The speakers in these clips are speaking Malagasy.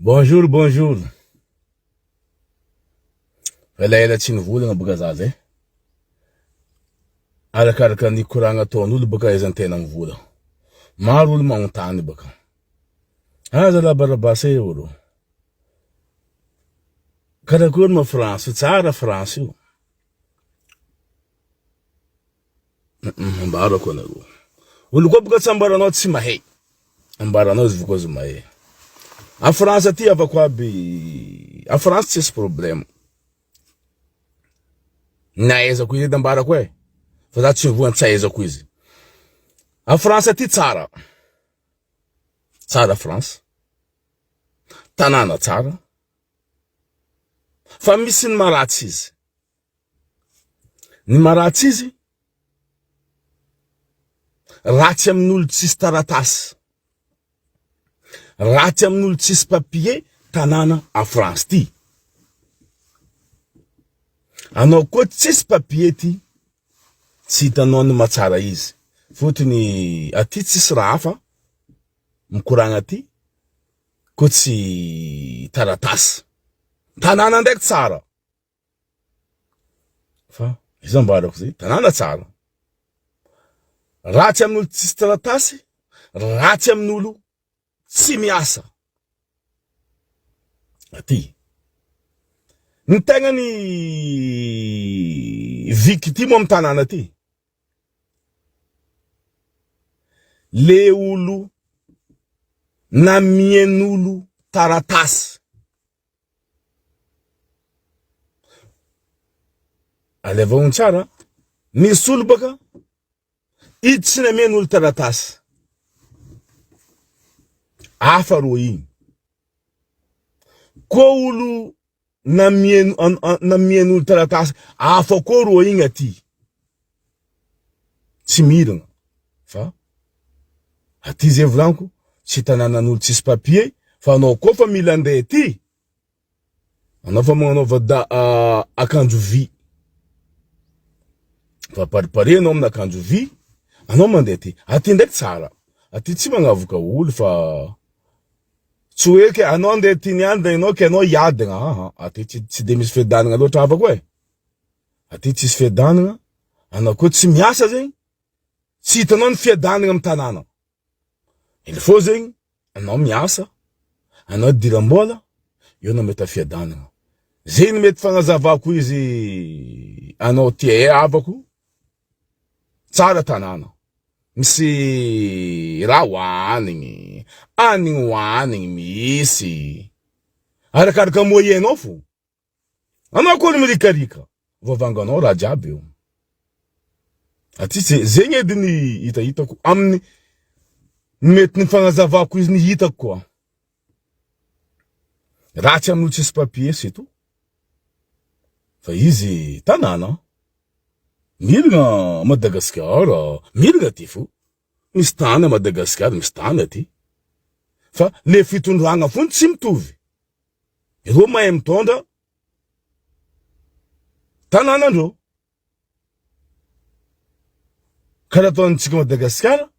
Bonjour bonjour. Elaela tsy nivolagna boka za zay. Arakaraka ny koragna ataon'olo boka ahaizan-tegna mivola. Maro olo magnontany boka. Aza la barabasy e olo. Karakory ma France? Tsara France io. Ambarako anareo. Olo koa boka tsy ambaranao tsy mahay. Ambaranao izy vokoa izy mahay. A France aty havako aby. A France tsisy problème. Ny ahaizako izy edy ambarako e. Fa za tsy mivoana tsy ahaizako izy. A France aty tsara. Tsara France. Tanàna tsara. Fa misy ny maharatsy izy. Ny maharatsy izy, ratsy amin'olo tsisy taratasy, ratsy amin'olo tsisy papier tanàna a France ty. Anao koa tsisy papier ty, tsy hitanao ny mahatsara izy. Fotony aty tsisy raha hafa mikoragna aty koa tsy taratasy. Tanàna ndraiky tsara. Fa iza ambarako zay, tanàna tsara. Ratsy amin'olo tsisy taratasy, ratsy amin'olo tsy miasa. Aty. Ny tegna ny victime amy tanàna ty. Le olo namien'olo taratasy. Alaivo tsara, misy olo baka izy tsy nameno olo taratasy. Hafa rô igny. Koa olo namieno namieno olo taratasy, hafa koa rô igny aty. Tsy miragna fa aty zay volaniko tsy tanànan'olo tsisy papier fa anao koa fa mila andeha aty anao fa magnanaova da akanjo vy fa paripare anao amina akanjo vy anao mandeha aty aty ndraiky tsara aty tsy magnavoka olo fa tsy hoe ke anao andeha aty niany de anao ke anao hiadagna aha aty tsy de misy fiadanagna loatra havako e. Aty tsisy fiadanana, anao koa tsy miasa zegny, tsy hitanao ny fiadanana amin'ny tanàna. Il faut zegny anao miasa, anao idiram-bola, eo anao mahita fiadanana. Zegny mety fagnazavako izy anao tia havako, tsara tanàna, misy raha hoanigny, hanigny hoanigny misy, arakaraka moyen-nao fô. Anao akory mirikarika, voavanganao raha jiaby io. Aty ze zegny edy ny hitahitako amin'ny mety ny fagnazavako izy ny hitako koa. Ratsy amin'olo tsisy papier c'est tout. Fa izy tanàna. Mirina Madagasikara, mirina aty fo. Misy tany a Madagasikara, misy tany aty. Fa le fitondragna fony tsy mitovy. Ireo mahay mitondra tanànandreo. Karaha ataontsika Madagasikara,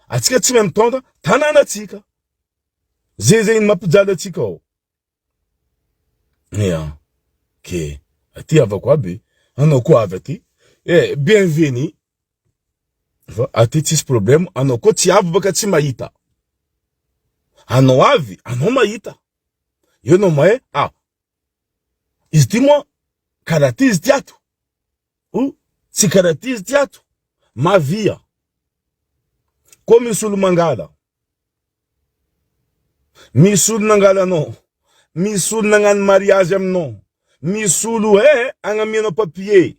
atsika tsy mahay mitondra tanànatsika. Zay zegny ny mampijaly atsika ao. Ya, ke aty havako aby, anao koa avy aty. Eh, bienvenue. Fa aty tsisy problème, anao koa tsy avy baka tsy mahita. Anao avy, anao mahita. Eo anao mahay, ah, izy ty moa karaha ty izy ty ato. O, tsy karaha ty izy ty ato. Mavia. Koa misy olo mangala. Misy olo nangala anao. Misy olo nagnano mariage aminao. Misy olo eh agnamianao papier.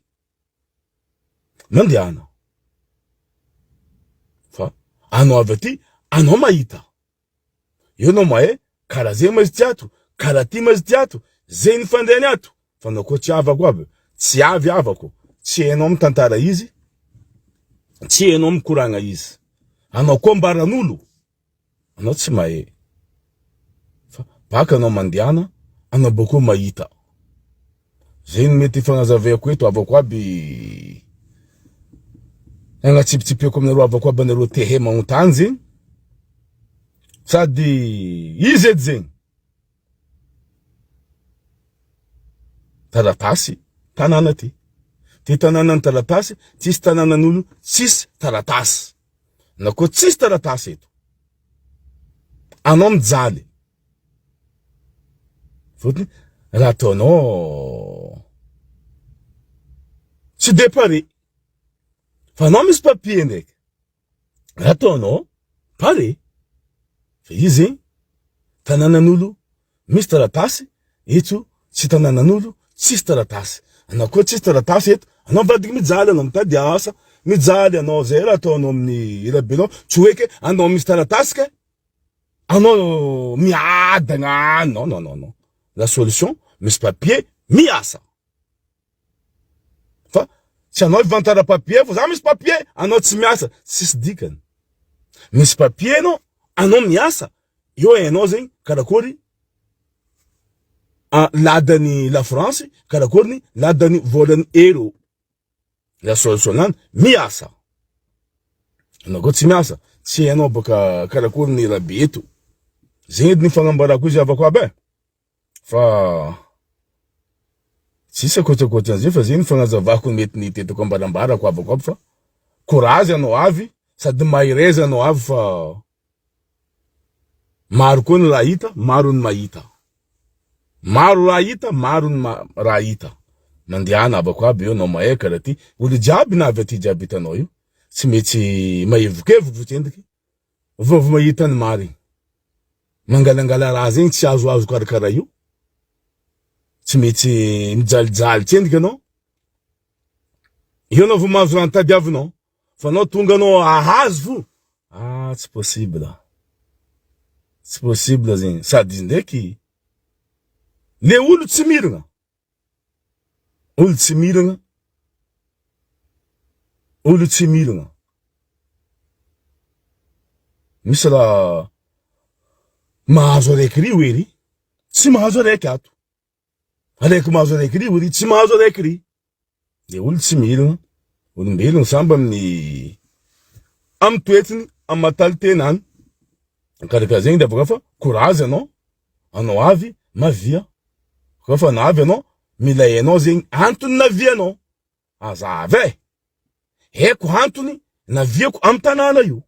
Mandehana. Fa anao avy aty, anao mahita. Eo anao mahay, karaha zegny ma izy ty ato, karaha ty ma izy ty ato, zegny ny fandehany ato. Fa anao koa tsy havako aby, tsy avy havako, tsy hainao mitantara izy, tsy hainao mikoragna izy. Anao koa ambaran'olo. Anao tsy mahay fa baka anao mandehana anao bakeo mahita. Zay no mety fagnazaveko eto havako aby agnatsipitsipeko aminareo havako aby anareo te he magnontany zegny sady izy edy zegny. Taratasy tanàna ty. Ty tanànan'ny taratasy, tsisy tanànan'olo tsisy taratasy. Na koa tsisy taratasy eto. Anao mijaly. Fotony raha ataonao tsy de pare. Fa anao misy papier ndraiky. Raha ataonao pare. Fa izy zegny tanànan'olo misy taratasy eto tsy tanànan'olo tsisy taratasy. Anao koa tsisy taratasy eto, anao mivadiky mijaly, anao mitady asa, mijaly anao zay raha ataonao amin'ny elabenao, tsy hoe ke anao misy taratasy ke anao miadagna, non non non non, la solution misy papier miasa. Fa tsy anao hivantara papier fa za misy papier, anao tsy miasa, tsisy dikany. Misy papier anao, anao miasa, eo hainao zegny karakory ladan'ny la France, karakory ny ladan'ny volan'ny euro. La solution nany miasa. Anao koa tsy miasa, tsy hainao baka karakory ny raha be eto. Zegny edy ny fagnambarako izy havako aby e. Fa tsisy ankoatrankoatran'izay fa zay ny fagnazavako ny mety niteteko ambarambarako havako aby fa courage anao avy sady mahereza anao avy fa maro koa ny raha hita, maro ny mahita. Maro raha hita, maro ny raha hita. Mandehana havako aby eo anao mahay karaha ty. Olo jiaby na avy aty jiaby hitanao io tsy mety mahevokevoky fo tsendriky. Vao vao mahita ny marigny. Mangalangala raha zegny tsy azoazo karakara io. Tsy mety mijalijaly tsendriky anao. Eo anao vao mahazo raha tadiavinao. Fa anao tonga anao ahazo fo. Ah tsy possible. Tsy possible zegny. Sady izy ndraiky le olo tsy miragna. Olo tsy miragna, olo tsy miragna. Misy raha mahazo araiky ry hoe ry, tsy mahazo araiky ato. Araiky mahazo araiky ry hoe ry, tsy mahazo araiky ry. Le olo tsy miragna, olombelogno samby amin'ny amin'ny toetriny, amin'ny mentalité-nany. Karakaraha zegny de afaka fa courage anao. Anao avy mavia. Koa fa navy anao, mila hainao zegny antony navianao. Azava e! Haiko antony naviako am tanàna io.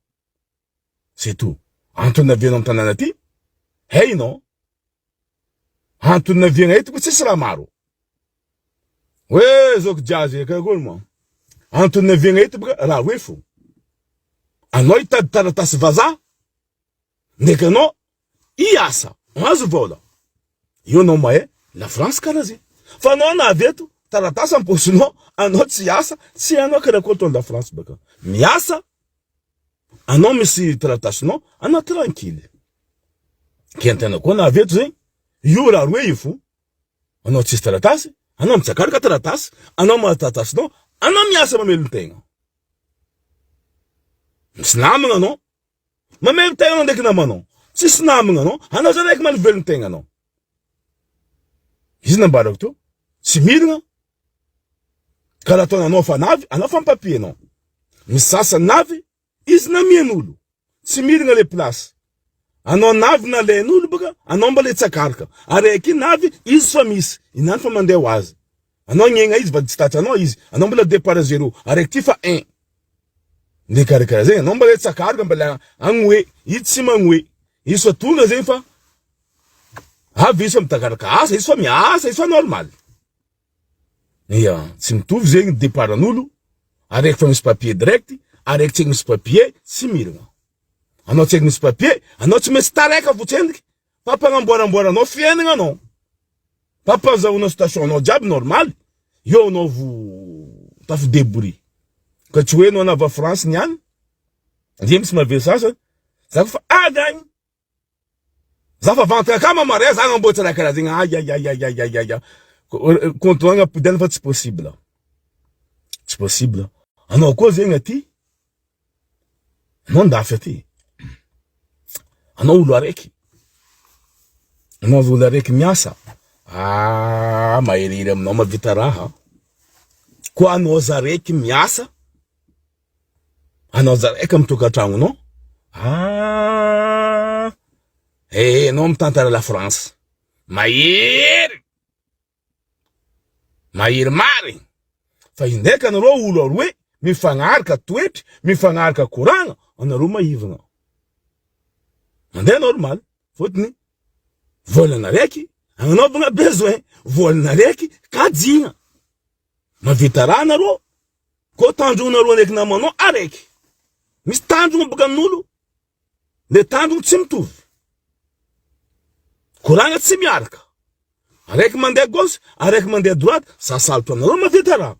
C'est tout. Antony navianao am tanàna ty, hainao. Antony naviagna eto koa tsisy raha maro. Hoe zoky jiazy, karakory moa? Antony naviagna eto boka raha hoe fo. Anao hitady taratasy vazaha, ndraiky anao Hiasa, mahazo vôla. Eo anao mahay la France karaha zay. Fa anao na avy eto, taratasy am-paosinao, anao tsy hiasa, tsy hainao karakory ataon'i la France baka. Miasa, anao misy taratasinao, anao tranquille. Ke antegna koa na avy eto zegny, io raha roe io fo. Anao tsisy taratasy, anao mitsakaraka taratasy, anao mahazo taratasinao, anao miasa mamelon-tegna. Misy namagna anao, Mamely tegna anao ndraiky namanao. Tsisy namagna anao, anao zany raiky manivelogno tegna anao. Izy nambarako teo, tsy miragna. Karaha ataony anao fa navy, anao fa mi-papier anao. Misy sasany navy, izy namian'olo. Tsy miragna le place. Anao navy nalain'olo baka, anao mba le tsakaraka. Araiky navy, izy fa misy. Inany fa mandeha ho azy. Anao niaigna izy vady tsy tratranao izy. Anao mbola départ zéro. Araiky ty fa un. Ny karakara zegny anao mbola tsakaroka mbola agnoe izy tsy magnoe izy fa tonga zegny fa avy izy fa mitakaraka asa izy fa miasa izy fa normal ia tsy mitovy zegny départ an'olo araiky fa misy papier direct araiky tsy misy papier tsy miragna anao tsy misy papier anao tsy maintsy taraiky fo tsendriky Fampanamboaramboaranao fiainagna anao. Fampazahoana station anao jiaby normal, eo anao vo tafidebory. Ka tsy hoe anao navy à France niany, ndre misy mahavelo sasany, za koa fa avy agny, za fa ventre akama mare za agnamboatra raha karaha zegny, aiaiaiaiaiaia, compte agny ampodiana fa tsy possible, tsy possible. Anao koa zegny aty, Anao andafy aty, anao olo araiky, anao olo araiky miasa, ah maherihery aminao mahavita raha, koa anao zaraiky miasa, anao zaraiky amy tokantragnonao, ah eh anao mitantara la France, mahery. Mahery marigny. Fa indraiky anareo olo aroe mifagnaraka toetry, mifagnaraka koragna, anareo maivagna. Mandeha normal. Fôtony vôlagna araiky agnanaovagna besoin, vôlagna araiky kajiagna. Mahavita raha nareo, kô tanjognareo ndraiky namanao araiky. Misy tanjogno boka amin'olo, le tanjogno tsy mitovy. Koragna tsy miaraka. Araiky mandeha gauche, araiky mandeha droite, sasalotra aminareo mahavita raha.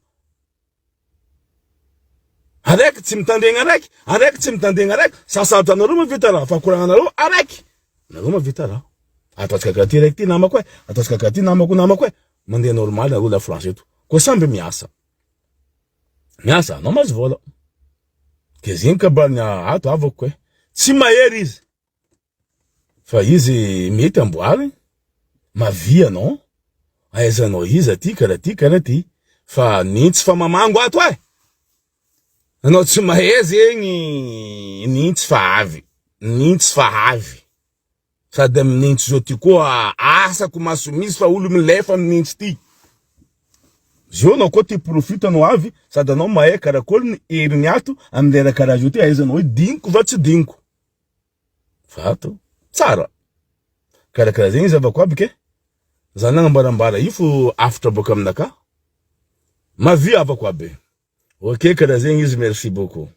Araiky tsy mitandregna araiky, araiky tsy mitandregna araiky, sasarotra anareo mahavita raha fa koragnanareo araiky, nareo mahavita raha. Ataontsika karaha ty raiky ty namako e, ataontsika karaha ty namako namako e, mandeha normal nareo la France eto, koa samby miasa, miasa anao mahazo vôla, ke zegny kabariny ato havako e, tsy mahery izy. Fa izy mety amboariny, mavia anao, ahaizanao izy aty karaha ty karaha ty, fa nintsy fa mamango ato eh! Anao tsy mahay zegny nintsy fa avy, nintsy fa avy, sady amy nintsy zao ty koa asako maso misy fa olo milefa amy nintsy ty, zao anao koa te profite anao avy sady anao mahay karakôry ny heriny ato amy lera karaha zao ty ahaizanao hoe diniko va tsy diniko. Vato. Tsara. Karakara zegny izy avako aby ke. Za nagnambarambara io fo afitra boaka aminakahy. Mavia avako aby. Ok karaha zegny izy merci beaucoup.